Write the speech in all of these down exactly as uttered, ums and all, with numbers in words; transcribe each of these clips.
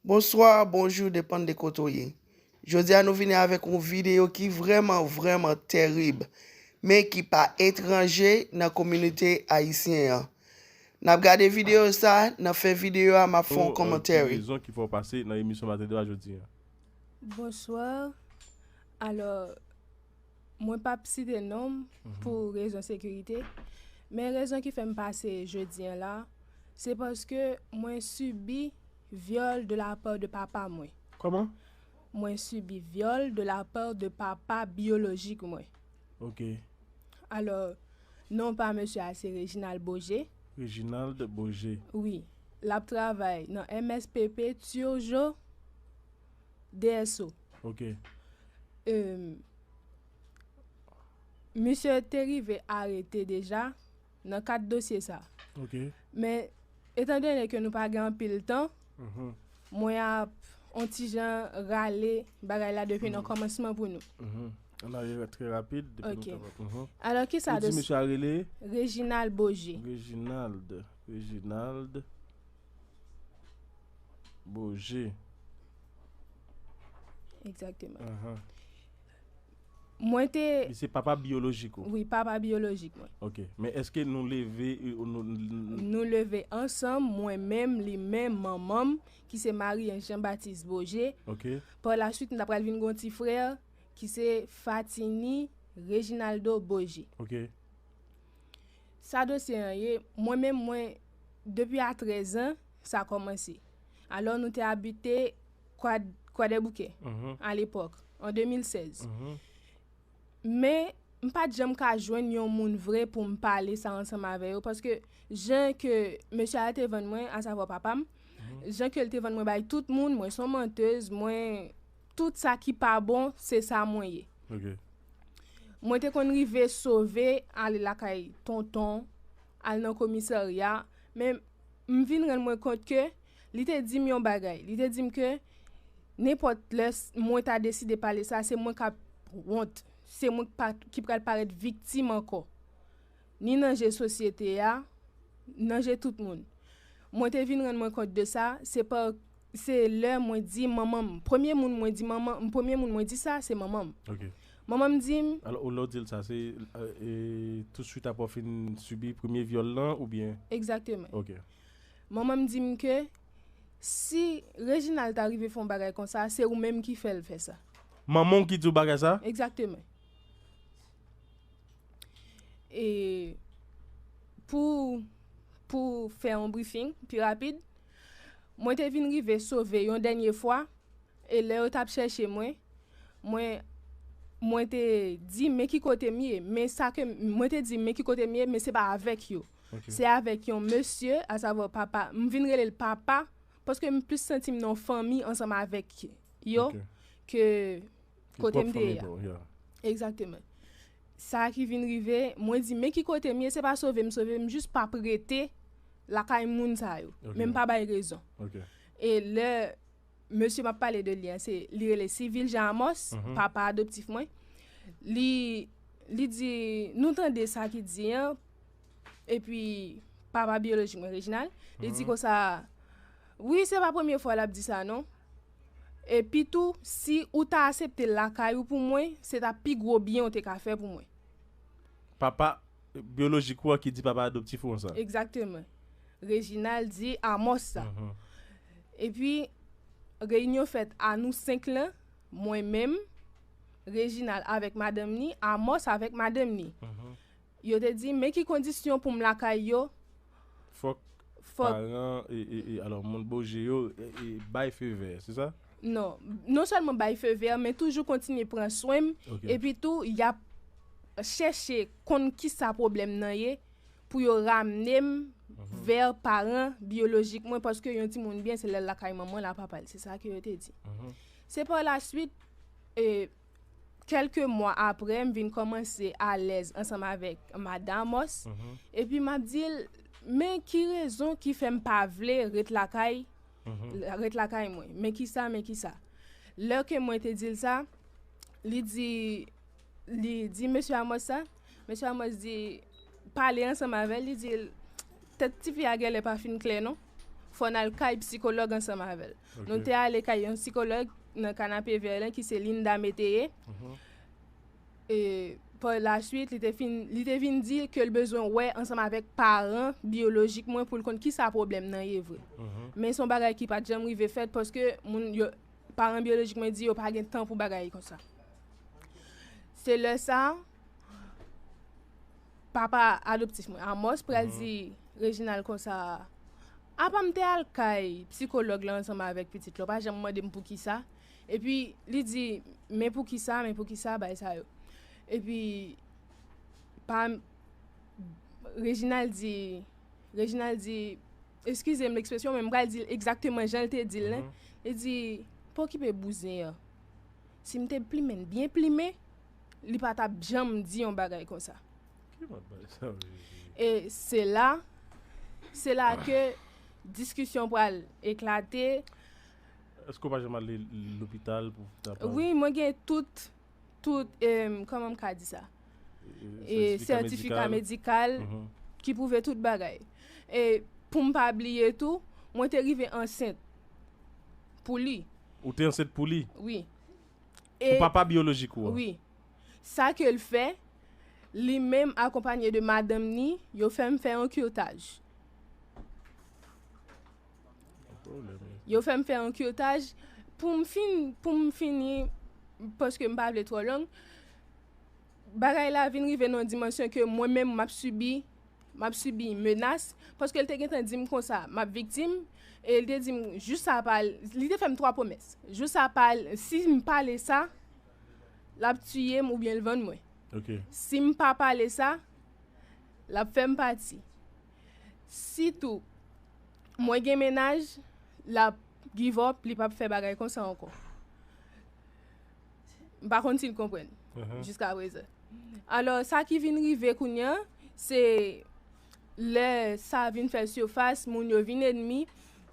Bonswa, bonjou, depann de kote w ye. Jodi a nou vini avèk yon videyo ki vrèman, vrèman tèrib, men ki pa etranje nan kominote ayisyen an. N ap gade videyo sa, nan fen videyo a, m ap fè yon kòmantè, wi. Ki rezon ki fè w pase nan emisyon Maten Deba jodi a? Bonswa. Alò, mwen p ap site non m pou rezon sekirite, men rezon ki fè m pase jodi a la, se paske mwen sibi vyòl de la part de papa mwen. Kòman? Mwen sibi vyòl de la part de papa biyolojik mwen. Ok. Alò, non pa mesye a se Reginald Boger. Reginald Boger. Wi. L ap travay nan M S P P Turgeau D S O. Ok. Em, misye te rive arete deja nan kad dosye sa. Ok. Men, etandone ke nou pa gen anpil tan, mwen ap on ti jan rale bagay la depi nan kòmansman pou nou. Ann ale trè rapid, depi nou kapab. Alò, ki sa? Ou di mesye a rele? Reginald Boger. Reginald. Reginald Boger. Egzakteman. Mwen te... Li se papa biyolojik ou? Wi, papa biyolojik mwen. Ok. Men èske nou leve, e, nou... Nou leve ansanm, mwen menm, li menm, manman m, ki se Marie Jean Baptiste Boger. Ok. Pa la swit, m ta pral vin gon ti frè, ki se Fatini Reginaldo Boger. Ok. Sa dosye an ye, mwen menm, mwen, depi a trèz an, sa kòmanse. Alò, nou te abite Kwa, Kwadèboukè, a lepòk, an de mil sèz. Men, m pa t janm ka jwenn yon moun vre pou m pale sa ansanm avè yo, paske jan ke mesye a te vann mwen, asavwa papa m, jan ke l te vann mwen bay tout moun, mwen se yon mantèz, mwen, tout sa ki pa bon, se sa mwen ye. Ok. Mwen te konn rive sove, ale lakay tonton, al nan komisarya, men m vin rann mwen kont ke li te di m yon bagay. Li te di m ke nenpòt lè s-, mwen ta deside pale sa, se mwen k ap wont, se mwen k pa, ki pral parèt viktim ankò. Ni nan je sosyete a, nan je tout moun. Mwen te vin rann mwen kont de sa, se pa, se lè mwen di manman m. Premye moun mwen di manman, premye moun mwen di sa, se manman m. Ok. Manman m di m... Alò, lè w di l sa, se, e, e, tousuit apre w fin sibi premye vyòl lan, oubyen? Egzakteman. Ok. Manman m di m ke si Reginald ta rive fè yon bagay konsa, se ou menm ki fè l fè sa. Manman w ki di w bagay sa? Egzakteman. E pou, pou fè yon briefing pi rapid, mwen te vin rive sove yon dènye fwa, e lè yo t ap chèche mwen, mwen, mwen te di, "Men ki kote m ye?" Men sa ke m-, mwen te di, "Men ki kote m ye?" Men se pa avèk yo. Ok. Se avèk yon mesye, asavwa papa, m vin rele l papa, paske m plis santi m nan yon fanmi ansanm avèk yo ke kote m te ye a. Egzakteman. Sa ki vin rive, mwen di, "Men ki kote m ye?" Se pa sove m sove, m jis p ap rete lakay moun sa yo. Ok. Men m pa bay rezon. Ok. E lè mesye m ap pale de li an, se, li rele Civil Jean Amos, papa adoptif mwen. Li, li di, nou tande sa ki di an, epi papa biyolojik mwen, Reginald, li di konsa, "Wi, se pa premye fwa l ap di sa, non. Epi tou, si ou ta aksepte l lakay ou pou mwen, se ta pi gwo byen ou te ka fè pou mwen." Papa biyolojik ou an ki di papa adoptif ou an sa? Egzakteman. Reginald di Amos sa. Epi, reyinyon fèt a nou senk lan, mwen menm, Reginald avèk madanm ni, Amos avèk madanm ni. Yo te di, "Men ki kondisyon pou m lakay yo." Fòk, fòk paran, e, e, e, alò, moun Boger yo, e, e, bay fe vè, se sa? Non, non sèlman bay fe vè, men toujou kontinye pran swen m, ok, epi tou, y ap chèche konn kisa pwoblèm nan ye, pou yo ramne m vè paran biyolojik mwen, paske yon timoun byen, se lè l lakay manman l a papa l, se sa ke yo te di. Se pa la swit, e, kèlke mwa apre, m vin kòmanse alèz ansanm avèk madan Amos. Epi m ap di l, "Men ki rezon ki fè m pa vle ret lakay, ret lakay mwen? Men kisa, men kisa?" Lè ke mwen te di l sa, li di, li di mesye Amos sa, mesye Amos di, pale ansanm avè l, li di l, "Tèt tifi a genlè pa fin klè non. fò n al kay sikològ ansanm avè l. Nou te ale kay yon sikològ nan Kanapevè lan ki se Linda Métayer. E, pa la suite, li te fin, li te vin di ke l bezwen wè ansanm avèk paran biyolojik mwen pou l konn kisa pwoblèm nan ye vre. Men se yon bagay ki pa t janm rive fèt paske moun yo, paran biyolojik mwen di yo pa gen tan pou bagay konsa. Se lè sa, papa adoptif mwen, Amos, pral di Reginald konsa, apa m te al kay sikològ la ansanm avèk pitit la, w pa janm mande m poukisa. Epi, li di, men poukisa, men poukisa, bagay sa yo. Epi, pa, Reginald di, Reginald di, eskize m ekspresyon, men m pral di l egzakteman jan l te di l lan. Li di, pa okipe bouzen an. Si m te plimen l byen plimen, li pa t ap janm di yon bagay konsa. Ki mòd bagay sa yo ye? E se la, se la ke diskisyon pral eklate. Èske w pa janm ale lopital pou ta pale? Wi, mwen gen tout, tout, em, kòman m ka di sa? E, e sètifika medikal ki pwouve tout bagay. E pou m pa bliye tou, mwen te rive ansent pou li. Ou te ansent pou li? Wi. Pou papa biyolojik ou a? Wi. Sa ke l fè, li menm akonpanye de madanm ni, yo fè m fè yon kirtaj. Yo fè m fè yon kirtaj pou m fin, pou m fini, paske m pa vle twò long. Bagay la vin rive nan yon dimansyon ke mwen menm m ap sibi, m ap sibi menas, paske l te gentan di m konsa, m ap viktim, e l te di m, jou sa pa, li te fè m twa pwomès. Jou sa pa, si m pale sa, l ap tiye m oubyen l vann mwen. Si m pa pale sa, l ap fè m pati. Si tou, mwen gen mennaj, l ap give up, li p ap fè bagay konsa ankò. M pa konn si n konprann jiska prezan. Alò, sa ki vin rive kounye a, se lè sa vin fè sifas, moun yo vin ènmi,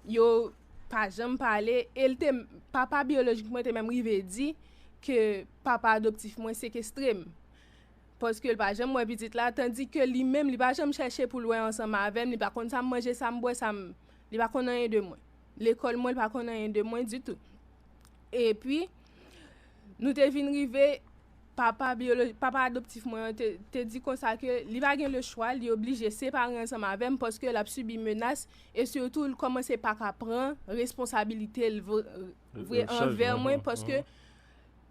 yo pa janm pale, e l te, papa biyolojik mwen te menm rive di ke papa adoptif mwen sekestre m. Paske l pa janm wè pitit la, tandike li menm, li pa janm chèche pou l wè ansanm avè m, li pa konn sa m manje, sa m bwè, sa m, li pa konn anyen de mwen. Lekòl mwen, li pa konn anyen de mwen ditou. Epi, nou te vin rive, papa biyolo-, papa adoptif mwen an te, te di konsa ke li pa gen le chwa, li oblije separe ansanm avè m paske l ap sibi menas e sitou l kòmanse pa ka pran responsabilite l vre, vre anvè mwen paske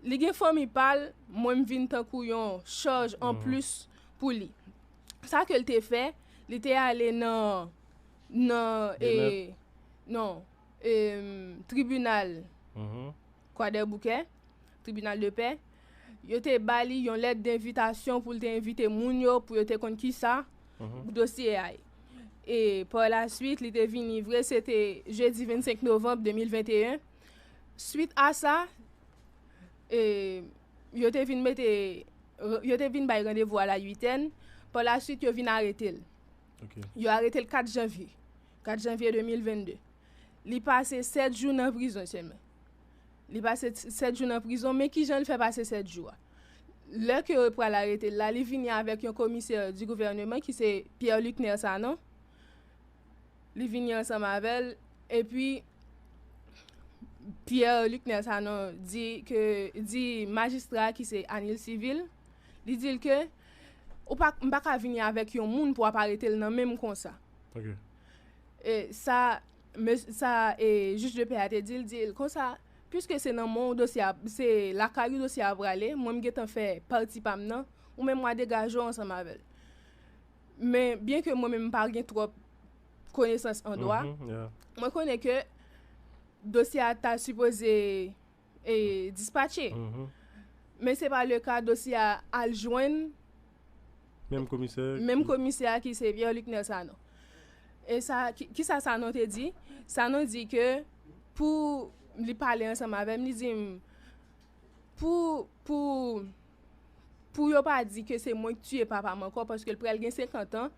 li gen fanmi pa l, mwen m vin tankou yon chaj anplis pou li. Sa ke l te fè, li te ale nan, nan, e, non, e, tribinal Kwadèboukè, tribinal de pè. Yo te ba li yon lèt denvitasyon pou l te envite moun yo pou yo te konn kisa dosye a ye. E pa la suite, li te vini vre, se te jedi vennsenk novanm de mil venteyen. Suite a sa, e, yo te vin mete, yo te vin bay randevou a la uitèn. Pa la suite, yo vin arete l. Yo arete l kat janvye. Kat janvye de mil vennde. Li pase sèt jou nan prizon sèlman. Li pase t-, sèt jou nan prizon, men kijan l fè pase sèt jou a? Lè ke yo pral arete l la, li vini avèk yon komisè di gouvèneman ki se Pierre Luckner Sanon. Li vini ansanm avè l, epi Pierre Luckner Sanon di ke, di majistra ki se Anil Civil, li di l ke ou pa, m pa ka vini avèk yon moun pou ap arete l nan men m konsa. E sa, mes-, sa, e, jij de pè a te di l, di l konsa, piske se nan men w dosye a, se lakay ou dosye a prale, mwen m gentan fè pati pa m nan, ou menm w a degaje w ansanm avè l. Men, byen ke mwen menm m pa gen twòp konesans an dwa, mwen konnen ke dosye a ta sipoze, e, dispatche. Men se pa le ka, dosye a al jwenn menm komisè, menm komisè a ki se Pierre Luckner Sanon. E sa, ki, kisa Sanon te di? Sanon di ke pou li pale ansanm avè m, li di m, pou, pou, pou yo pa di ke se mwen ki tiye papa m ankò, paske l pral gen senkant an.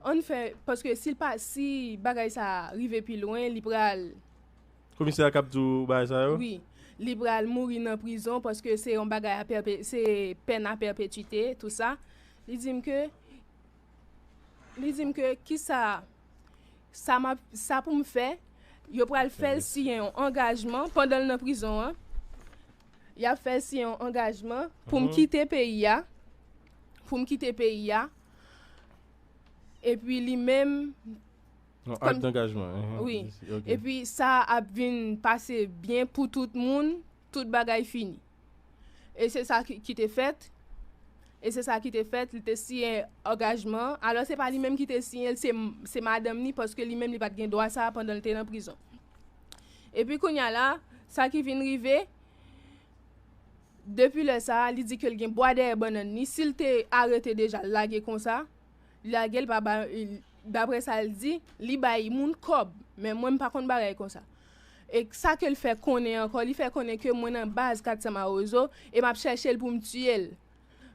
Ann fè, paske si l pa, si bagay sa a rive pi lwen, li pral... Komisè a k ap di w bagay sa yo? Wi. Li pral mouri nan prizon, paske se yon bagay a pèpe-, se pèn a pèpetite, tou sa. Li di m ke, li di m ke, kisa, Sa m ap, sa pou m fè, yo pral fè l siyen yon angajman pandan l nan prizon an. Y ap fè l siyen yon angajman pou m kite peyi a, pou m kite peyi a. Epi li menm, Yon ak dangajman. Wi. Epi sa ap vin pase byen pou tout moun, tout bagay fini. E se sa ki, ki te fèt. E se sa ki te fèt, li te siyen angajman. Alò, se pa li menm ki te siyen l, se, se madanm li, paske li menm li pa t gen dwa sa a pandan l te nan prizon. Epi kounye a la, sa ki vin rive, depi lè sa a, li di ke l gen bwa dèyè bannann li. Si l te arete deja, l lage konsa, li lage l pa ba, daprè sa l di, li bay moun kòb. Men mwen, m pa konn bagay konsa. E sa ke l fè konnen ankò, li fè konnen ke mwen nan baz kat san Mawozo e m ap chèche l pou m tiye l.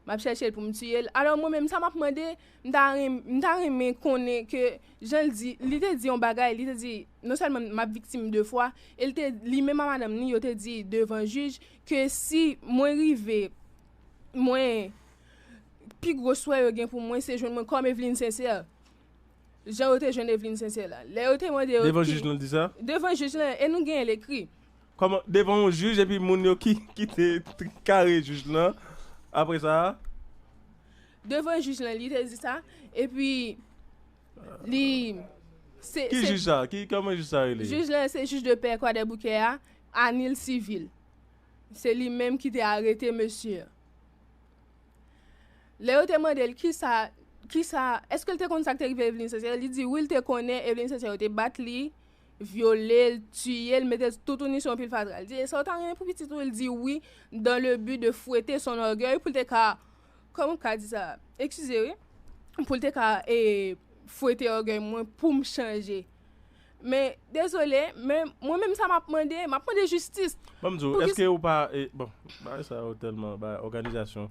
M ap chèche l pou m tiye l. Alò, mwen menm, sa m ap mande, m ta renm-, m ta renmen konnen ke, jan l di, li te di yon bagay, li te di, non sèlman m ap viktim de fwa, e l te, li menm a madanm ni, yo te di devan jij, ke si mwen rive, mwen, pi gwo swè yo gen pou mwen, se jwenn mwen kòm Eveline Sincère. Jan yo te jwenn Eveline Sincère la. Lè yo te mande yo. Devan jij lan di sa? Devan jij lan, e nou genyen l ekri. Kòman, devan yon jij, epi moun yo ki, ki te kare jij lan, apre sa? Devan jij lan, li te di sa, epi li. Se, ki jij sa? Ki, kòman jij sa rele? Jij lan, se jij de pè Kwadèboukè a, Anil Civil. Se li menm ki te arete mesye a. Lè yo te mande l kisa, kisa, èske l te konn sa k te rive Eveline Sincère, li di wi, l te konnen Eveline Sincère yo te bat li, vyole l, tiye l, mete l toutouni sou yon pil fatra. Li di, e sa w ta renmen pou pitit ou? Li di wi, dans le but de fouetter son orgueil, pou l te ka, kòman m ka di sa? Eskize wi. Pou l te ka e, fwete ògèy mwen pou m chanje. Men, dezole, men mwen menm sa m ap mande, m ap mande jistis. Ban m di w, èske ou pa, e, bon, bagay sa yo tèlman, bagay òganizasyon,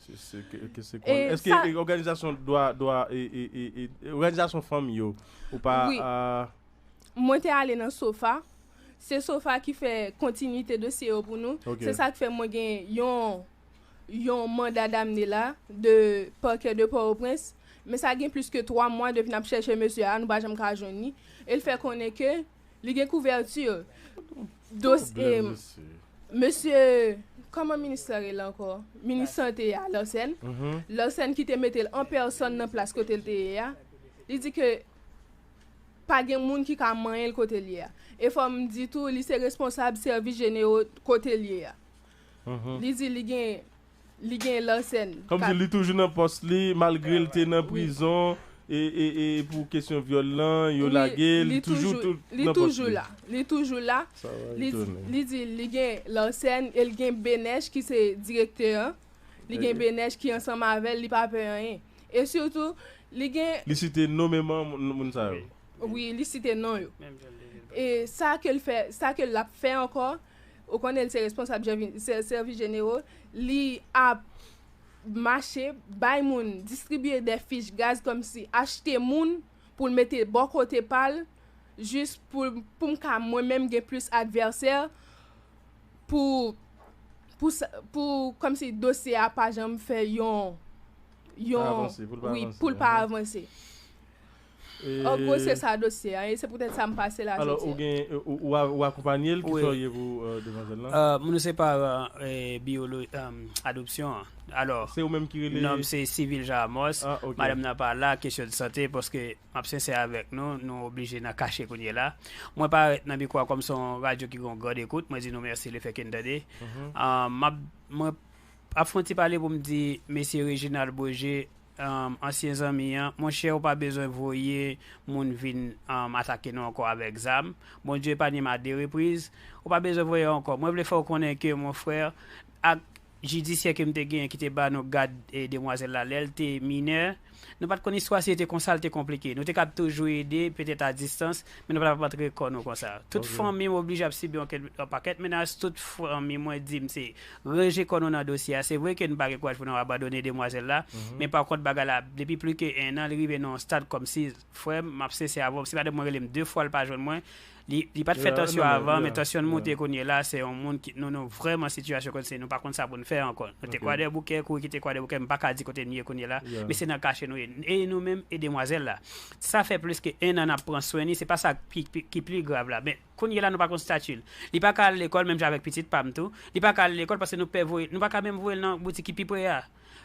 se, se, ke, ke se kòman, èske e, òganizasyon dwa, dwa, e, e, e, e, òganizasyon fanm yo, ou pa, wi. Mwen te ale nan sofa, se sofa ki fè kontinite dosye yo pou nou. Se sa k fè mwen gen yon yon manda damne la de pakè de Pòtoprens, men sa gen plis ke twa mwa depi n ap chèche mesye a, nou pa janm ka jwenn li. E l fè konnen ke li gen kouvèti. Dosye mesye, kòman minis la rele ankò? Minis sante a, Larsen. Larsen ki te mete l an pèsòn nan plas kote l te ye a. Li di ke pa gen moun ki ka manyen l kote l ye a. E fò m di tou, li se responsab sèvis jenero kote l ye a. Li di li gen, li gen Larsen. Kòmsi li toujou nan pòs li, malgre l te nan prizon, e, e, e pou kesyon vyòl lan, yo lage l, li toujou tou nan pòs li. Li toujou la. Li toujou la. Li, li di li gen Larsen, e l gen Benèch ki se direktè an. Li gen Benèch ki ansanm avè l, li pa pè anyen. E sitou, li gen. Li site non menm moun sa yo. Wi, li site non yo. E sa ke l fè, sa ke l ap fè ankò, ou konnen l se responsab sèvis jenero, li ap mache, bay moun, distribiye de fich gaz kòmsi achte moun pou l mete bò kote pa l, jis pou, pou m ka mwen menm gen plis advèsè, pou, pou, pou kòmsi dosye a pa janm fè yon, yon, wi, pou l pa avanse. An gwo, se sa dosye a, e se poutèt sa m pase la jodi a. Alò, ou gen, ou, ou akonpanye l, kisa w ye pou demwazèl lan? Mwen se paran biyolo, adopsyon an. Alò, se ou menm ki rele? Non, m se Civil Jean Amos. Madanm nan pa la, kesyon de sante, paske m ap sensè avèk nou, nou oblije nan kache kounye la. Mwen parèt nan mikwo a kòm se yon radyo ki gen yon gran ekout, mwen di nou mèsi lefètke n tande. M ap, mwen ap fè yon ti pale pou m di mesye Reginald Boger, ansyen zanmi an, monchè, ou pa bezwen voye moun vin atake nou ankò avèk zam. Bondye epanye m a de repriz. Ou pa bezwen voye ankò. Mwen vle fè w konnen ke, mon frè, ak jidisyè ke m te genyen ki te ba nou gad demwazèl la lè l te minè, nou pa t konn istwa si l te konsa, l te konplike. Nou te kab toujou ede, petèt a distans, men nou pa t ap antre kò nou konsa. Tout fanmi m oblije ap sibi yon pakèt menaj, tout fanmi mwen di m se ranje kò nou nan dosye a. Se vre ke nou pa gen kouraj pou nou abandone demwazèl la, men pa kont bagay la, depi plis ke en an, li rive nan yon stad kòmsi, frè m, m ap sensè avè w, si madanm mwen rele m de fwa, l pa jwenn mwen, Li, li pa t fè tansyon avan, men tansyon l monte kounye la, se yon moun ki, nou, nou vrèman sitiyasyon konsa, nou pa konn sa pou n fè ankò. Nou te Kwadèboukè, kouri kite Kwadèboukè, m pa ka di kote n ye kounye la, men se nan kache nou ye. E nou menm, e demwazèl la. Sa fè plis ke en an n ap pran swen li, se pa sa ki, ki, ki pli grav la. Men kounye la, nou pa konn stati l. Li pa ka al lekòl, menm jan avèk pitit pa m tou. Li pa ka al lekòl paske nou pè voye, nou pa ka menm voye l nan boutik ki pi pre a.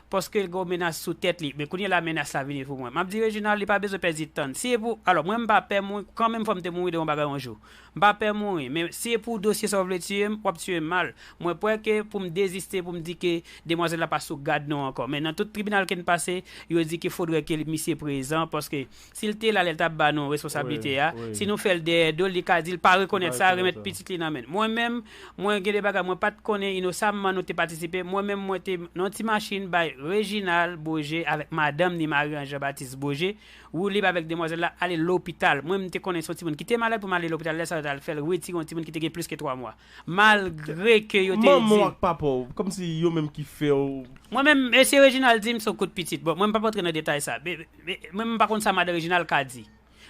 Paske l gen yon menas sou tèt li. Men kounye la, menas la vini pou mwen. M ap di Reginald, li pa bezwen pèdi tan. Si e pou, alò, mwen, m pa pè mouri, kanmenm fò m te mouri de yon bagay yon jou. M pa pè mouri, men si e pou dosye sa w vle tiye m, w ap tiye m mal. Mwen pè ke pou m deziste, pou m di ke demwazèl la pa sou gad nou ankò. Men nan tout tribinal ke n pase, yo di ke fodrè ke misye prezan, paske si l te la lè l t ap ba nou responsablite a, si nou fè l dèyè do l, li ka di l pa rekonèt sa, remèt pitit li nan men l. Mwen menm, mwen gen de bagay, mwen pa t konnen, inosamman nou te patisipe. Mwen menm, mwen te nan yon ti machin bay Reginald Boje avèk madanm ni, Marie Jean Baptiste Boje, woulib avèk demwazèl la, ale lopital. Mwen, m te konnen se yon timoun ki te malad pou m ale lopital, lè sa yo t al fè l retire yon timoun ki te gen plis ke twa mwa. Malgre ke yo te di. Manman w ak papa w, kòmsi yo menm ki fè w. Mwen menm, mesye Reginald di m se yon kout pitit. Bon, mwen, m p ap antre nan detay sa. Men, men, mwen, m pa konn sa madan Reginald ka di.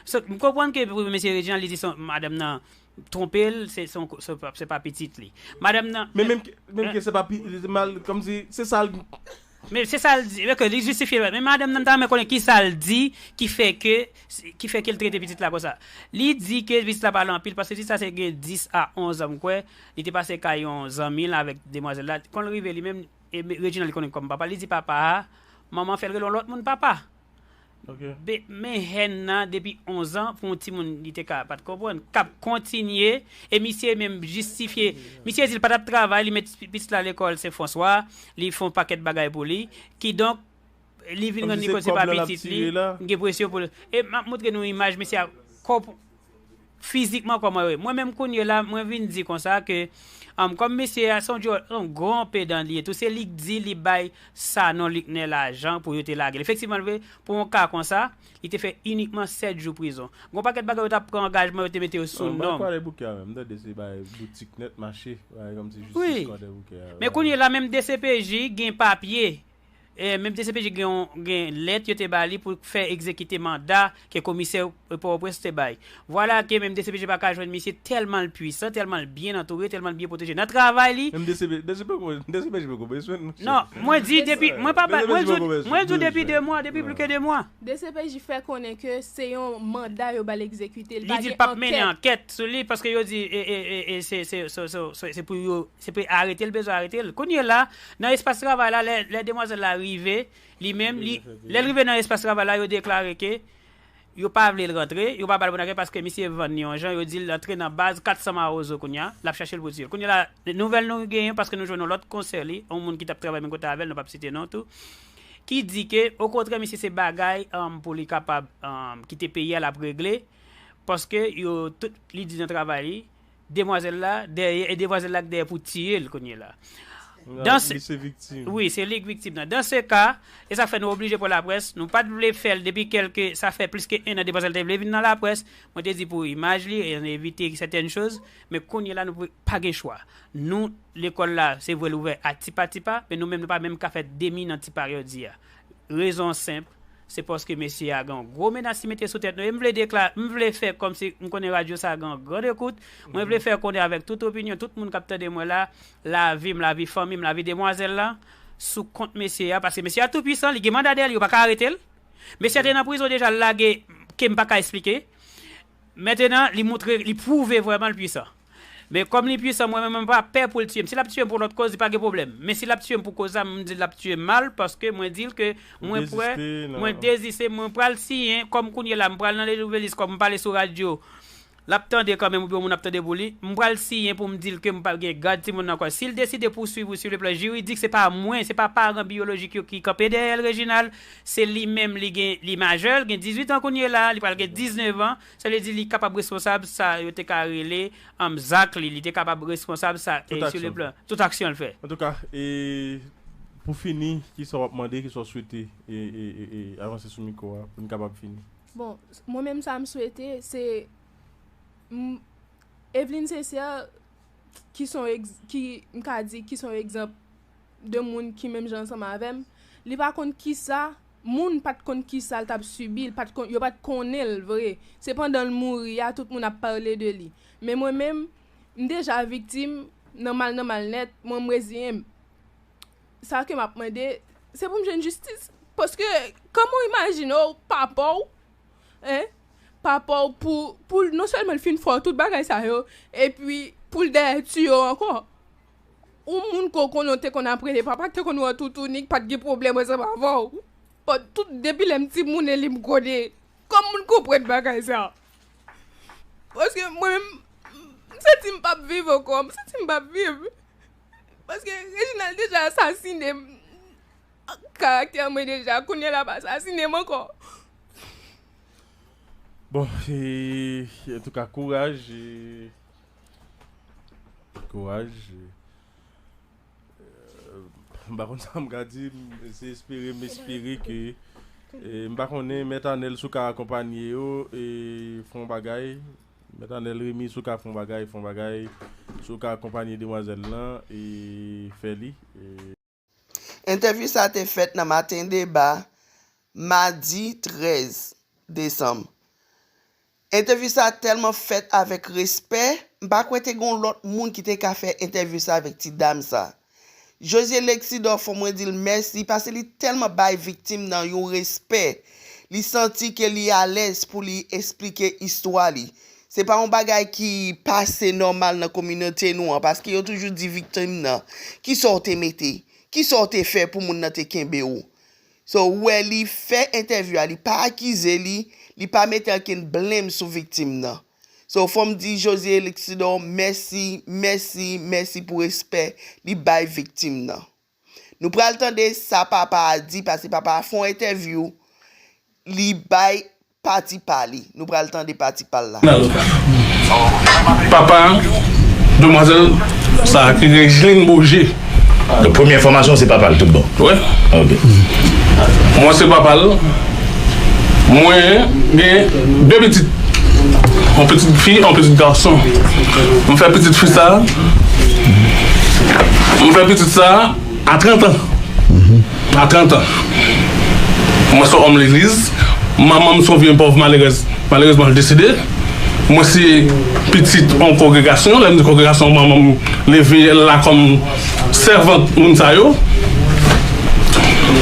So, m konprann ke pou mesye Reginald, li di se madanm nan twonpe l, se, se, se, pa- se pa pitit li. Madanm nan. Men menm ke, menm ke se pa pi- se mal, kòmsi, se sa l- Men se sa l di, ke li jistifye l. Men madanm nan, m ta renmen konnen ki sa l di ki fè ke, ki fè ke l trete pitit la konsa. Li di ke pitit la pale anpil, paske pitit sa se gen dis a onz an, m kwè. Li te pase kay yon zanmi l avèk demwazèl la. Kon l rive li menm, e, Reginald li konnen kòm papa. Li di papa a, manman fè l rele yon lòt moun papa. Be- men hèn nan depi onz an pou yon timoun li te ka pa t konprann, k ap kontinye, e misye menm jistifye. Misye di l pa t ap travay, li met pitit la lekòl Sen Franswa, li fè yon pakèt bagay pou li. Kidonk, li vin rann li kont se pa pitit li, gen presyon pou l. E m ap montre nou imaj misye a, kò fizikman kòman yo ye. Mwen menm kounye la, mwen vin di konsa ke, um, kòm mesye a, se yon djòl, yon gran pedan li ye tou. Se li k di li bay Sanon Luckner lajan pou yo te lage l. Efektivman, vre, pou yon ka konsa, li te fè inikman sèt jou prizon. Gon pakèt bagay yo t ap pran angajman, yo te mete yo sou non. Kwadèboukè a menm, m tande se bay boutik nèt mache, bagay kòmsi jistis Kwadèboukè a. Men kounye la, menm D C P J gen papye. E, menm D C P J gen, gen lèt yo te ba li pou fè egzekite manda ke komisè Pòtoprens te bay. Vwala ke menm D C P J pa ka jwenn misye tèlman l pwisan, tèlman l byen antoure, tèlman l byen pwoteje nan travay li. Menm D C P, D C P, D C P J poko bezwen nou. Non, mwen di depi, mwen pa, mwen di, mwen di depi de mwa, depi plis ke de mwa. D C P J fè konnen ke se yon manda yo ba l egzekite, li pa gen ankèt. Li di l p ap mennen ankèt sou li paske yo di e, e, e, e, se, se, se, se, se, se pou yo, se pou arete l, bezwen arete l. Kounye la, nan espas travay la, lè, lè demwazèl la rive, li menm, li, lè l rive nan espas travay la, yo deklare ke yo pa vle l rantre, yo pa ba l bon akèy paske misye vann li yon jan, yo di l antre nan baz kat san mawozo kounye a, l ap chache l pou tiye l. Kounye la, nouvèl nou genyen paske nou jwenn yon lòt konsè li, yon moun ki t ap travay menm kote avè l, nou p ap site non tou, ki di ke, okontrè, misye se bagay, um, pou li kapab, um, kite peyi a, l ap regle, paske yo, tout li di nan travay li, demwazèl la dèyè, e demwazèl la k dèyè pou tiye l kounye la. Li se viktim. Wi, se li k viktim nan. Dan se ka, e sa fè nou oblije pran laprès, nou pa t vle fè l depi kèlke, sa fè plis ke en an demwazèl te vle vin nan laprès, mwen te di pou imaj li, e n evite sètèn choz, men kounye la nou pa gen chwa. Nou, lekòl la, se vre l ouvè a tipa tipa, men nou menm nou pa menm ka fè demi nan tipa yo di a. Rezon senp, se paske mesye a gen yon gwo menas li mete sou tèt nou. E m vle dekla-, m vle fè kòmsi m konnen radyo sa a gen yon gran ekout. Mwen vle fè konnen avèk tout opinyon, tout moun k ap tande mwen la, lavi m, lavi fanmi m, lavi demwazèl la, sou kont mesye a, paske mesye a tou pwisan, li gen manda dèyè l, yo pa ka arete l. Mesye a te nan prizon deja, l lage, ke m pa ka esplike. Mentenan, li montre, li pwouve vrèman l pwisan. Men kòm li pwisan, mwen menm, mwen pa pè pou l tiye m. Si l ap tiye m pou lòt koz, li pa gen pwoblèm. Men si l ap tiye m pou koz sa, m di l ap tiye m mal, paske mwen di l ke mwen prè, mwen deziste, mwen pral siyen, kòm kounye la, m pral nan Lenouvelliste, kòm m pale sou radyo, l ap tande kanmenm, oubyen yon moun ap tande pou li, m pral siyen pou m di l ke m pa gen gad timoun nan ankò. Si l deside pouswiv ou sur le plan juridique, se pa mwen, se pa paran biyolojik yo ki kanpe dèyè l, Reginald, se li menm, li gen, li majè, l gen dizuit an kounye la, li pral gen diznèf an, sa vle di li kapab responsab sa yo te ka rele, um, zak li, li te kapab responsab sa, e, sur le plan, tout aksyon l fè. Antouka, e, pou fini, kisa w ap mande, kisa w swete, e, e, e, e, avanse sou mikwo a, pou n kapab fini? Bon, mwen menm sa m swete, se, m, Eveline Sincère, ki son egz-, ki, m ka di, ki son egzanp de moun ki menm jan ansanm avè m, li pa konn kisa Moun pa t konn kisa l t ap sibi, l pa t konn, yo pa t konnen l vre. Se pandan l mouri a, tout moun ap pale de li. Men mwen menm, m deja viktim, nan mal, nan mal nèt, mwen m reziyen m. Sa ke m ap mande, se pou m jwenn jistis. Paske, kòman w imajine w, papa w, en, papa w pou, pou l non sèlman l fin fè w tout bagay sa yo, epi pou l dèyè tiye w ankò. Yon moun ke w konnen w te konn ap rele papa, ki te konn wè w toutouni, ki pa t gen pwoblèm ansanm avè w. Bon, tout depi lè m timoun e li m konnen. Kòman moun konprann bagay sa? Paske mwen menm, m santi m p ap viv ankò, m santi m p ap viv. Paske Reginald deja asasine m. Karaktè mwen deja, kounye a l ap asasine m ankò. Bon, e, antouka, kouraj, e, kouraj. E, m pa konn sa m ka di, m se espere, m espere ke, e, m pa konnen, Mèt Anèl, si w ka akonpanye yo, e, fè yon bagay. Mèt Anèl Remy, si w ka fè yon bagay, fè yon bagay. Si w ka akonpanye demwazèl lan, e, fè li. E, Entèvyou sa a te fèt nan Maten Deba, madi trèz desanm. Entèvyou sa a tèlman fèt avèk respè, m pa kwè te gen yon lòt moun ki te ka fè entèvyou sa a avèk ti dam sa. Josie Lexidor, fò mwen di l mèsi, paske li tèlman bay viktim nan yon respè. Li santi ke li alèz pou li esplike istwa li. Se pa yon bagay ki pase nòmal nan kominote nou an, paske yo toujou di viktim nan, kisa w te mete? Kisa w te fè pou moun nan te kenbe w? So, ou wè li fè entèvyou a, li pa akize li, li pa mete okenn blenm sou viktim nan. So, fò m di Josie Lexidor mèsi, mèsi, mèsi pou respè li bay viktim nan. Nou pral tande sa papa a di, paske papa a fè yon entèvyou, li bay pati pa li. Nou pral tande pati pa l la. Papa demwazèl sa ki Regeline Beaugé. Donk premye enfòmasyon se papa l tout bon. Wi. Ok. Mwen se papa l. Mwen gen de pitit. Yon pitit fi, yon pitit gason. Mwen fè pitit fi sa. Mwen fè pitit sa a trant an. A trant an. Mwen se yon òm legliz. Manman m se yon vye pòv malerèz. Malerezman, l desede. Mwen se pitit yon kongregasyon. Lè m di kongregasyon, manman m leve la kòm sèvant moun sa yo.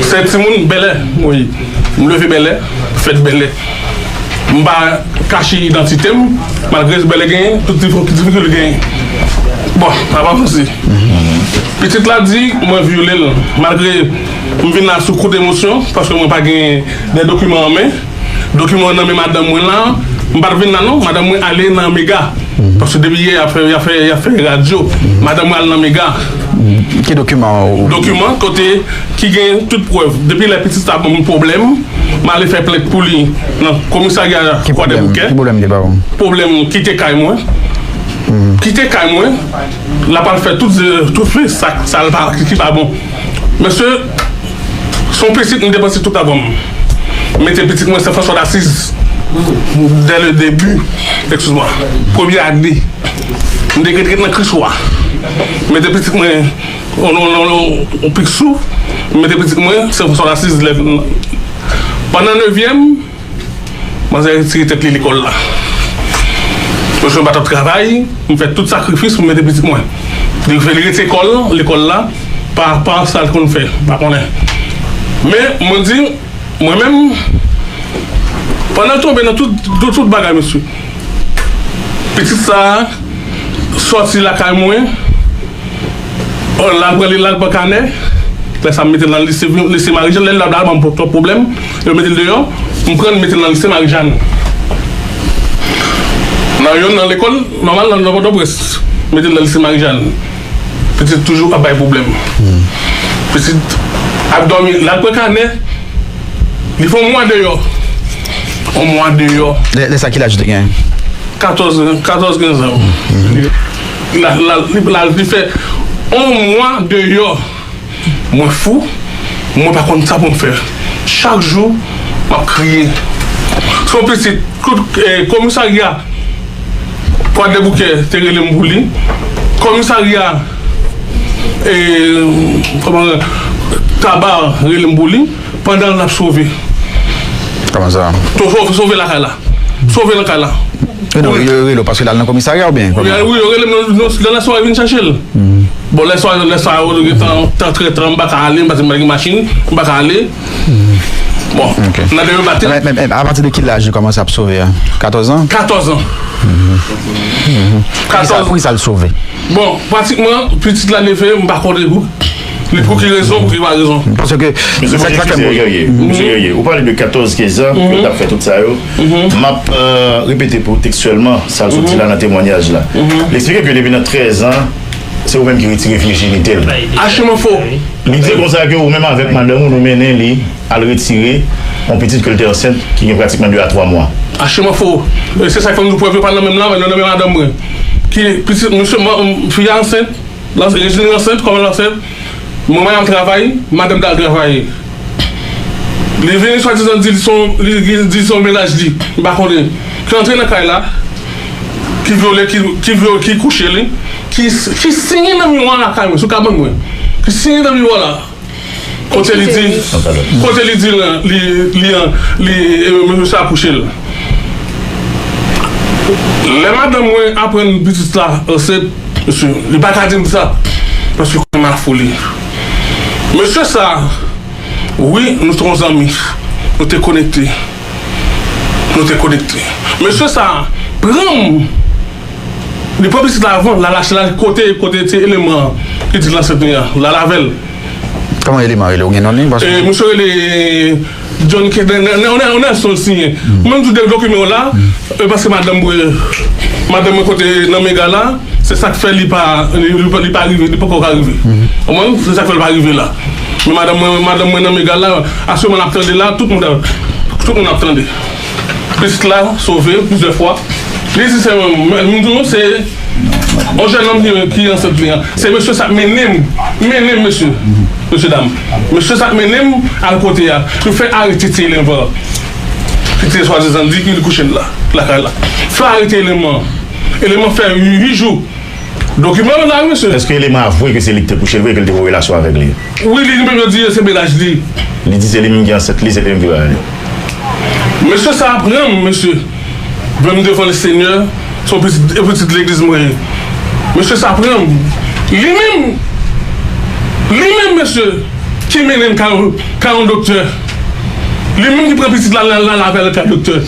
Se timoun bèlè mwen ye. M leve bèlè, fèt bèlè. M pa kache idantite m, malgre bèlè genyen tout difikilte genyen. Bon, n ap avanse. Pitit la di mwen vyole l, malgre m vin la sou kout emosyon, paske mwen pa gen de dokiman an men. Dokiman an nan men madanm mwen la, m pa t vin la non, madanm mwen ale nan Mega. Paske depi yè y ap fè, y ap fè, y ap fè radyo. Madanm mwen al nan Mega. Ki dokiman ou? Dokiman kote ki gen tout prèv. Depi lè pitit sa ban m pwoblèm, m ale fè plent pou li nan komisarya Kwadèboukè. Ki pwoblèm li te ba ou? Pwoblèm kite kay mwen. Kite kay mwen. L ap al fè tout, tout fi sa, sa l pa, ki pa bon. Mesye, se yon pitit m depanse tout lavi m. M mete pitit mwen Sen Franswa Dasiz. Dès le début, excuse-moi, premye ane. M te ret, ret nan Kriswa. M mete pitit mwen yon, yon, yon, yon, yon pik sou. M mete pitit mwen Sen Franswa Dasiz. Pandan nevyèm, manzè retire tèt li lekòl la. Mwen jwenn pa t ap travay, m fè tout sakrifis pou m mete pitit mwen. Li fè li rete lekòl, lekòl la, pa, pa sa l konn fè, m pa konnen. Men, mwen di, mwen menm, pandan l tonbe nan tout, tout, tout bagay, mesye. Pitit sa a sòti lakay mwen, l al pran, l al pran kanè. Lè sa a, m mete l nan lise, lise Marijàn. Lè l la, l al ban m twòp pwoblèm, yo mete l deyò. M pran l, mete l nan lise Marijàn. Nan yonn nan lekòl nòmal nan, nan Pòtoprens. Mete l nan lise Marijàn. Pitit toujou ap bay pwoblèm. Pitit ap dòmi, l al pran kanè. Li fè yon mwa deyò. Yon mwa deyò. Lè, lè sa, ki laj li te gen? Katòz, katòz, kenz an. Li, la, la, li, la, li fè yon mwa deyò. Mwen fou. Mwen pa konn sa pou m fè. Chak jou, m ap kriye. Se yon pitit, kout, eh, komisarya Kwadèboukè te rele m pou li. Komisarya, eh, kòman, Tabar rele m pou li pandan l ap sove. Kòman sa? To sove, sove lakay la. Sove lakay la. E non, yo rele w paske l al nan komisarya oubyen? Wi, wi, yo rele m nan, nan, nan lè swa yo vin chache l. Bon, lè swa, lè swa yo gen tan, tan trè tan, m pa ka ale, m pa gen machin, m pa ka ale. Bon, nan demen maten. Men, men, men, apati de ki laj li kòmanse ap sove a? Katòz an? Katòz an. Poukisa, poukisa l sove? Bon, pratikman, pitit la leve, m pa konnen pou, li pou ki rezon, pou ki pa rezon. Paske, Mesye Bondye, Mesye Guerrier, Mesye Guerrier, ou pale de katòz kenz an, ke l t ap fè tout sa yo. M ap repete pou tekstyèlman sa l sot di la nan temwanyaj la. L eksplike ke depi nan trèz an, se ou menm ki retire vijinite l. Achiman fo. Li di konsa ke ou menm avèk madanm ou nou mennen li al retire yon pitit ke l te ansent ki gen pratikman de a twa mwa. Achiman fo. E se sa k fè m di w prèv yo pa nan men m la, men yo nan men madanm mwen. Ki pitit, mesye, fi a ansent, Rejine ansent, kòman l ansent? Manman l ap travay, madanm t al travay. Li vini swadizan di li se yon, li di se yon mennaj li, m pa konnen. Ki antre nan kay la, ki vyole, ki, ki vyole, ki kouche li, ki, ki siyen nan miwa lakay mwen, sou kabann mwen. Ki siyen nan miwa la. Kote li di, kote li di li, li, li, li, mesye sa kouche l. Lè madanm mwen aprann pitit la ansent, mesye, li pa ka di m sa. Paske konnen m a fou li. Mesye sa, wi, nou se yon zanmi. Nou te konekte. Nou te konekte. Mesye sa pran m. Li pran pitit la avan, l al achte l al kote, kote ti eleman ki di l ansent li an, l al avè l. Kòman eleman rele? Ou gen non li? Paske... E, mesye rele John K. Nelson siyen. Mwen m di w de dokiman yo la, e paske madanm mwen, madanm mwen kote nan Mega la, se sa k fè li pa, li, li pa, li pa rive, li poko ka rive. Ou konprann? Se sa k fè l pa rive la. Men madanm mwen, madanm mwen nan Mega la, aktyèlman n ap tande la, tout moun, tout moun ap tande. Pitit la sove plizyè fwa. Li di se mwen, m di w se yon jèn nonm ki, ki ansent li an. Se mesye sa k mennen m, mennen m mesye, mesye dam. Mesye sa k mennen m al kote a. Yo fè arete ti eleman ki te swadizan di ki li kouche l la, lakay la. Fè arete eleman. Eleman fè uit jou. Dokiman yo la wi mesye. Èske eleman avwe ke se li ki te kouche l vre, ke l te gen yon relasyon avèk li? Wi, li menm yo di se mennaj li. Li di se li menm ki ansent li, se li menm ki ba li. Mesye sa a pran m, mesye. Pran m devan Lesenyè, se yon pitit, yon pitit legliz mwen ye. Mesye sa a pran m. Li menm, li menm, mesye, ki mennen m kay yon, kay yon doktè. Li menm ki pran pitit la, l al avè l kay doktè.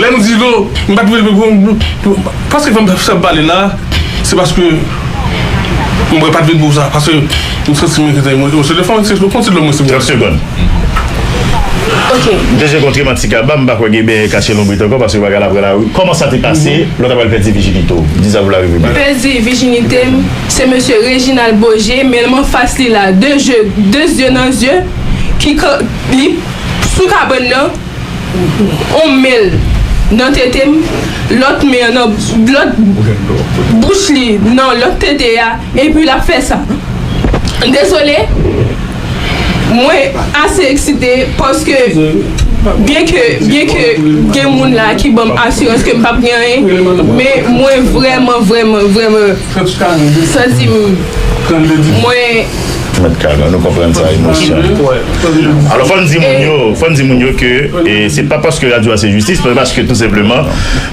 Lè m di l, m pa t vle pou, pou, pou, paske fè m, fè m pale la, se paske m pa t vin pou sa, paske m santi m enkyete, emosyon de fanm, se konn ti dlo mwen se. Trant segonn. Ok. M te jwe kont Ematika Ba, m pa kwè gen bèy kache lonbrit ankò, paske bagay la pran lari. Kòman sa te pase, lè w ta pral pèdi vijinite w? Di sa pou lari pi mal. Pèdi vijinite m, se mesye Reginald Beaugé, men m anfas li la, de je, de zye nan zye, ki, li sou kabann nan, on men l nan tete m, lòt men an nan lòt bouch li nan lòt tete a, epi l ap fè sa. Dezole, mwen ase eksite paske byenke byenke gen moun la ki ban m asirans ke m p ap gen anyen, men mwen vrèman vrèman vrèman santi m mwen Mèt Carla, nou konprann sa, emosyon. Alò, fò n di moun yo, fò n di moun yo ke e, se pa paske radyo a se jistis, men paske tou senpleman,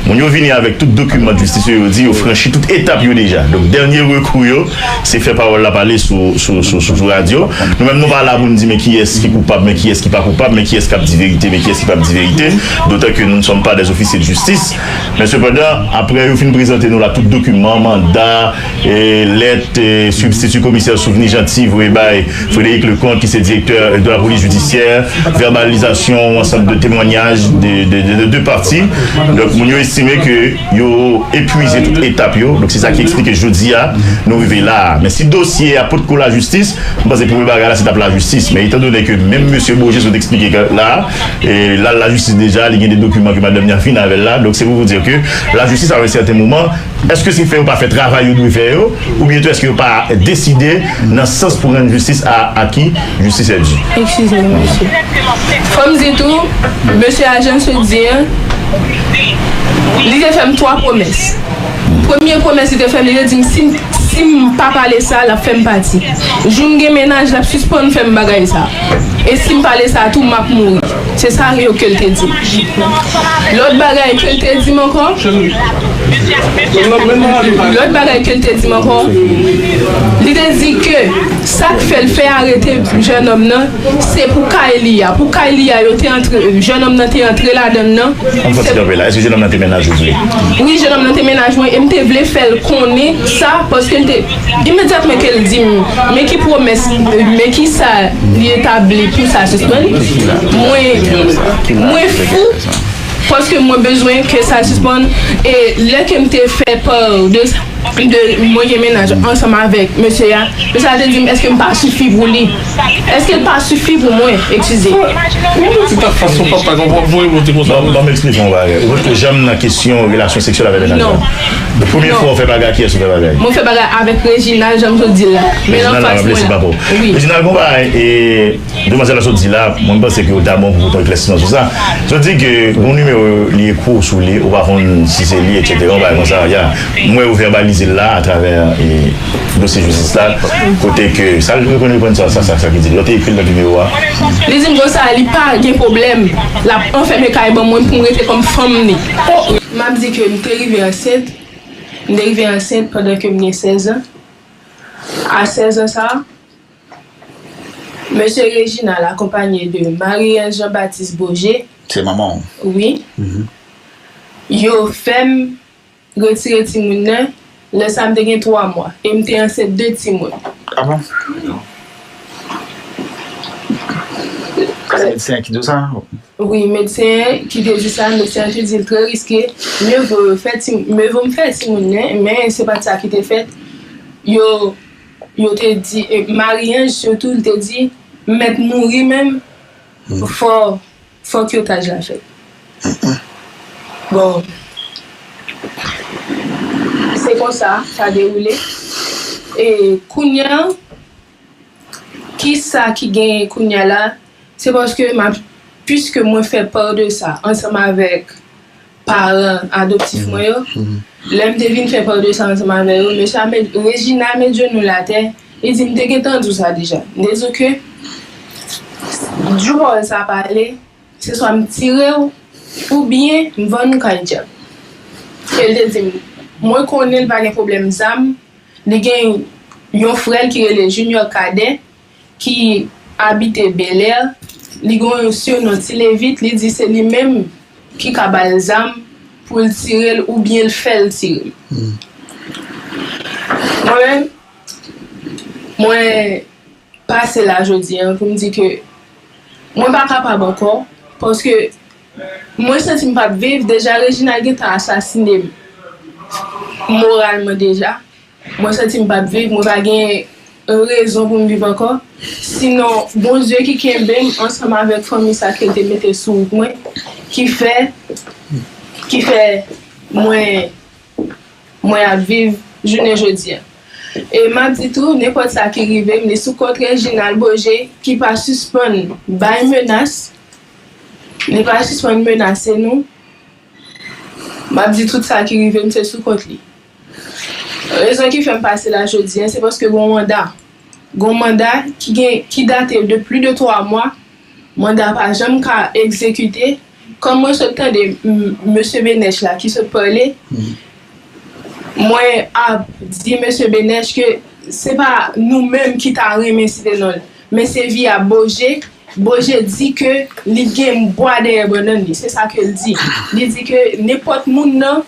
moun yo vini avèk tout dokiman jistis yo, yo di yo franchi tout etap yo deja. Donk, dènye rekou yo, se fè pawòl la pale sou, sou, sou, sou, sou radyo. Nou menm, nou pa la pou n di men kiyès ki koupab, men kiyès ki pa koupab, men kiyès k ap di verite, men kiyès ki p ap di verite. D'autant que nous ne sommes pas des officiers de justice. Men sepandan, apre yo fin prezante nou la tout dokiman, manda, e, lèt, e, sibstiti komisè Souvni Janti voye bay Frédéric Leconte, ki se direktè de la polis jidisyè, vèbalizasyon, yon ansanm de temwanyaj de, de, de, de de pati. Donk, moun yo estime ke yo epwize tout etap yo. Donk, se sa ki eksplike jodi a, nou rive la a. Men si dosye a potko lajistis, m panse premye bagay la, se t ap lajistis. Men etan done ke menm mesye Beaugé sot eksplike ke la, e, l al lajistis deja, li gen de dokiman ke madanm li an fin avè l la. Donk, se pou vous dire ke lajistis, à un certain moment, èske se fè yo pa fè travay yo dwe fè yo, oubyen tou èske yo pa deside nan sans pou rann jistis a, a ki jistis è di? Eskize m, mesye. Fò m di tou, mesye a jan l sot di an, li te fè m twa pwomès. Premye pwomès li te fè m, li te di m si, Si m pa pale sa, l ap fè m pati. Jou m gen mennaj, l ap sispann fè m bagay sa. E si m pale sa tou, m ap mouri. Se sa yo ke l te di m. Lòt bagay ke l te di m ankò, lòt bagay ke l te di m ankò, li te di ke sa k fè l fè arete jènòm nan, se pou kay li a. Pou kay li a, yo te antre, jènòm nan te antre ladan l nan. Ann fè ti kanpe la. Èske jènòm nan te mennaj ou vre? Wi, jènòm nan te mennaj mwen, e m te vle fè l konnen sa, paske l te, imedyatman ke l di m, men ki pwomès, men ki sa li etabli pou sa sispann, mwen, mwen fou, paske mwen bezwen ke sa sispann, e lè ke m te fè pa de, de mwen gen mennaj ansanm avèk mesye a, mesye a te di m, èske m pa sifi pou li? Èske l pa sifi pou mwen? Eskize. Yon ti ta fason papa konprann voye monte konsa. Ban m eksplike yon bagay. Ou pa t janm nan kesyon relasyon seksyèl avèk mennaj la? Non. Premye fwa ou fè bagay, kiyès ou fè bagay? Mwen fè bagay avèk Reginald, jan m sot di l la. Men l anfas mwen la. Reginald, wi. Reginald, gon bagay, e, demwazèl la sot di la, mwen m panse ke w ta bon pou pote yon eklèsisman sou sa. Sot di ke gon nimewo li ekri w sou li, ou pa konn si se li, etsetera, yon bagay konsa, ya. Mwen, ou vèbalize l la atravè, e, dosye jistis la, kote ke, sa l rekonn, rekonn sa, sa, sa, sa ki di, yo te ekri l nan nimewo a. Li di m konsa, li pa gen pwoblèm, l ap anfèmen kay ban mwen pou m rete kòm fanm li. M ap di ke m te rive ansent, m te rive ansent pandan ke m gen sèz an. A sèz an sa, mesye Reginald akonpanye de Marie-Ange Jean-Baptiste Beaugé. Se manman w? Wi. Yo fè m retire timoun nan, lè sa a m te gen twa mwa, e m te ansent de timoun. Ah bon? Se medsen an ki di w sa? Wi, medsen an ki te di sa, medsen an te di l trè riske, mieux vaut fè ti, mieux vaut m fè timoun nan, men se pa t sa ki te fèt. Yo, yo te di, e, Marie-Ange sitou, li te di, m mèt mouri menm, fò, fò kyotaj la fèt. Bon, se konsa sa dewoule. E kounye a, kisa ki genyen kounye a la? Se paske m ap, piske mwen fè pa de sa ansanm avèk paran adoptif mwen yo, lè m te vin fè pa de sa ansanm avè yo, mesye a, Reginald met jenou l atè, li di m te gentan di w sa deja. M te di w ke jou pawòl sa pale, se swa m tire w, oubyen m vann ou kay dyab. E l te di m, mwen konnen l pa gen pwoblèm zam, li gen yon frè l ki rele Junior Cadet, ki abite Bèlè, li gen yon sinon Ti Levit, li di se li menm ki ka ba l zam pou l tire l oubyen l fè l tire l. Mwen menm, mwen pase la jodi a pou m di ke mwen pa kapab ankò, paske mwen santi m p ap viv, deja Reginald gentan asasine m moralman deja. Mwen santi m p ap viv, mwen pa gen rezon pou m viv ankò. Sinon, Bondye ki kenbe m ansanm avèk fanmi sa ke l te mete sou wout mwen, ki fè, ki fè mwen, mwen ap viv jounen jodi a. E m ap di tou, nenpòt sa ki rive m, li sou kont Reginald Beaugé, ki pa sispann bay menas, li pa sispann menase nou. M ap di tout sa ki rive m, se sou kont li. Rezon ki fè m pase la jodi a, se paske gon manda. Gon manda ki gen, ki date de plis de twa mwa. Manda pa janm ka egzekite. Kòm mwen sot tande m-, mesye Benèch la ki sot pale, mwen ap di mesye Benèch ke se pa nou menm ki ta renmen site non l, men se via Beaugé. Beaugé di ke li gen bwa dèyè bannann li. Se sa ke l di. Li di ke nenpòt moun nan,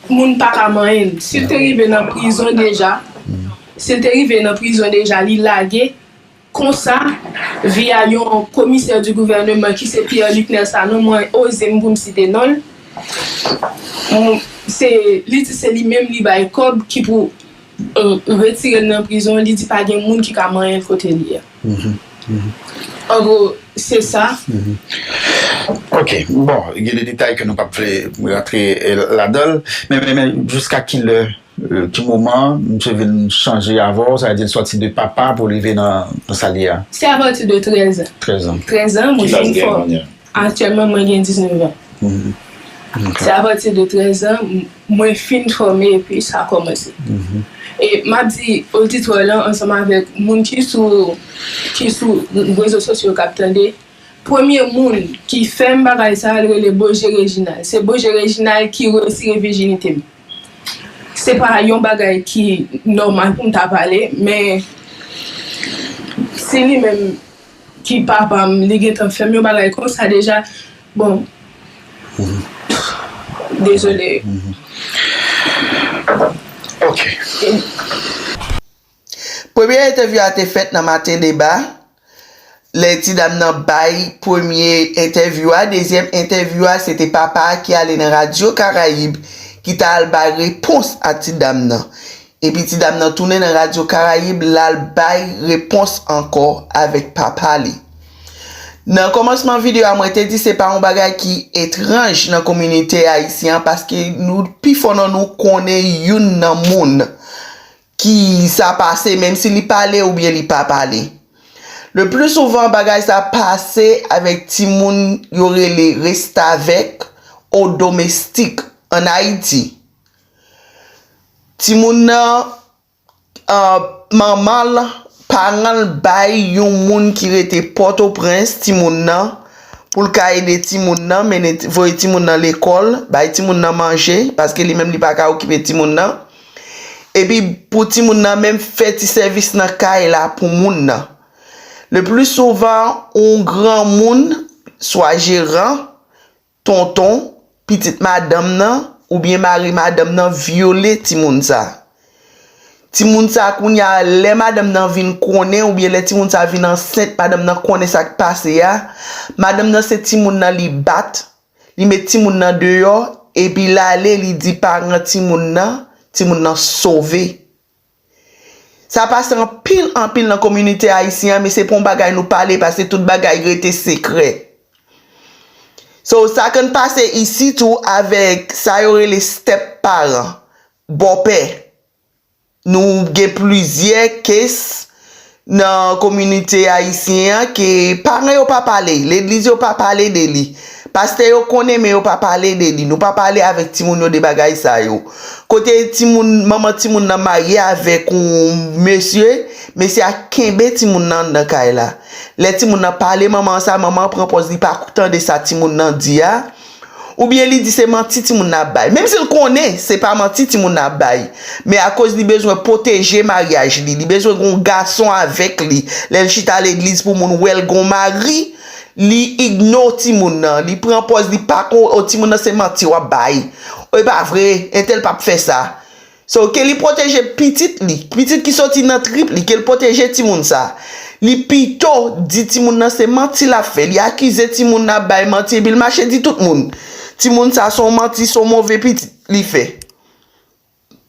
moun pa ka manyen l. Si l te rive nan prizon deja, si l te rive nan prizon deja, li lage konsa, via yon komisè di gouvèneman ki se Pierre Luckner Sanon, mwen oze m pou m site non l. Mwen, se, li di se li menm li bay kòb ki pou, euh, retire l nan prizon, li di pa gen moun ki ka manyen l kote li a. An gwo, se sa. Ok, bon, gen de detay ke nou p ap vle rantre, eh, ladan l, men, men, men jiska ki lè, eh, ki moman misye vin chanje avè w, sa vle di l sòti de papa pou l rive nan, nan sa l ye a? Se apati de trèz an. Trèz an. Trèz an, mwen vin fò. Aktyèlman, mwen gen diznèf an. Se apati de trèz an, m-, mwen fin fòme epi sa kòmanse. E m ap di oditwa lan ansanm avèk moun ki sou ki sou rezo sosyo k ap tande, premye moun ki fè m bagay sa a, l rele Boje Reginald. Se Boje Reginald ki retire vijinite m. Se pa yon bagay ki nòmal pou m ta pale, men si li menm ki papa m, li gentan fè m yon bagay konsa deja, bon, dezole. Ok. Premye entèvyou a te fèt nan Maten Deba. Lè ti dam nan bay premye entèvyou a, dezyèm entèvyou a, se te papa a ki ale nan Radyo Karayib ki ta al bay repons a ti dam nan. Epi ti dam nan tounen nan Radyo Karayib, l al bay repons ankò avèk papa li. Nan kòmansman videyo a, mwen te di se pa yon bagay ki etranj nan kominote ayisyen an, paske nou, pifò nan nou konnen youn nan moun ki sa pase, menm si li pale oubyen li pa pale. Le pli souvan, bagay sa pase avèk timoun yo rele restavèk ou domestik ann Ayiti. Timoun nan, manman l, paran l bay yon moun ki rete Pòtoprens timoun nan, pou l ka ede timoun nan, mennen, voye timoun nan lekòl, bay timoun nan manje, paske li menm li pa ka okipe timoun nan. Epi pou timoun nan menm fè ti sèvis nan kay la pou moun nan. Le pli souvan, yon granmoun, swa jeran, tonton, pitit madanm nan, oubyen mari madanm nan vyole timoun sa. Timoun sa kounye a, lè madanm nan vin konnen, oubyen lè timoun sa vin ansent, madanm nan konnen sa k pase a, madanm nan se timoun nan li bat, li met timoun nan deyò, epi l ale, li di paran timoun nan, timoun nan sove. Sa pase anpil, anpil nan kominote ayisyen an, men se pa yon bagay nou pale, paske tout bagay rete sekrè. So, sa konn pase isi tou avèk sa yo rele step paran, bòpè. Nou gen plizyè case nan kominote ayisyen an ke paran yo pa pale, legliz yo pa pale de li. Pastè yo konnen, men yo pa pale de li. Nou pa pale avèk timoun yo de bagay sa yo. Kote timoun, manman timoun nan marye avèk yon mesye, mesye a kenbe timoun nan anndan kay la. Lè timoun nan pale manman an sa, manman an pran pòz li pa tande sa timoun nan di a. Oubyen li di se manti timoun nan ap bay. Menm si l konnen se pa manti timoun nan ap bay. Men akoz li bezwen pwoteje maryaj li, li bezwen gen yon gason avèk li. Lè l chita legliz pou moun wè l gen yon mari, li ignore timoun nan. Li pran pòz li pa kon, o timoun nan se manti w ap bay. O e pa vre, entèl p ap fè sa. So, ke li pwoteje pitit li, pitit ki soti nan trip li, ke l pwoteje timoun sa. Li pito di timoun nan se manti l ap fè, li akize timoun nan ap bay manti epi l mache di tout moun. Timoun sa se yon manti, se yon move pitit li fè.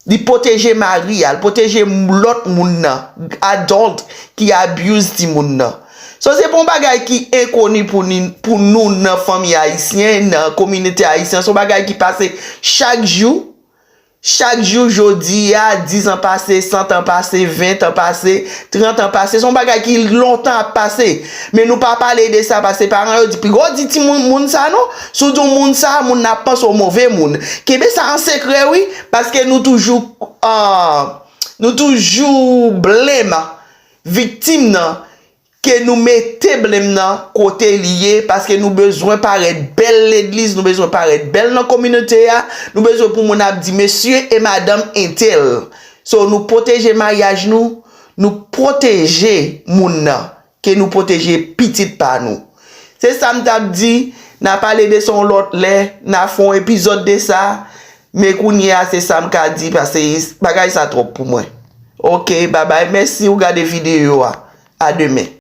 Li pwoteje mari a, l pwoteje lòt moun nan, adult ki abuse timoun nan. So, se pa yon bagay ki enkoni pou ni, pou nou nan fanmi ayisyen, nan kominote ayisyen. Se yon bagay ki pase chak jou. Chak jou, jodi a, diz an pase, san an pase, ven an pase, trant an pase, se yon bagay ki lontan ap pase. Men nou pa pale de sa, paske paran yo di, piga w di timoun, moun sa non. Si w di yon moun sa, moun nan ap panse w move moun. Kenbe sa an sekrè, wi, paske nou toujou, ah, nou toujou blame viktim nan, ke nou mete blame nan kote li ye, paske nou bezwen parèt bèl legliz, nou bezwen parèt bèl nan kominote a, nou bezwen pou moun ap di mesye e madanm entèl. So, nou pwoteje maryaj nou, nou pwoteje moun nan, ke nou pwoteje pitit pa nou. Se sa m t ap di, n a pale de sa yon lòt lè, n a fè yon epizòd de sa, men kounye a se sa m ka di, paske bagay sa twòp pou mwen. Ok, babay, mèsi ou gade videyo a. A demen.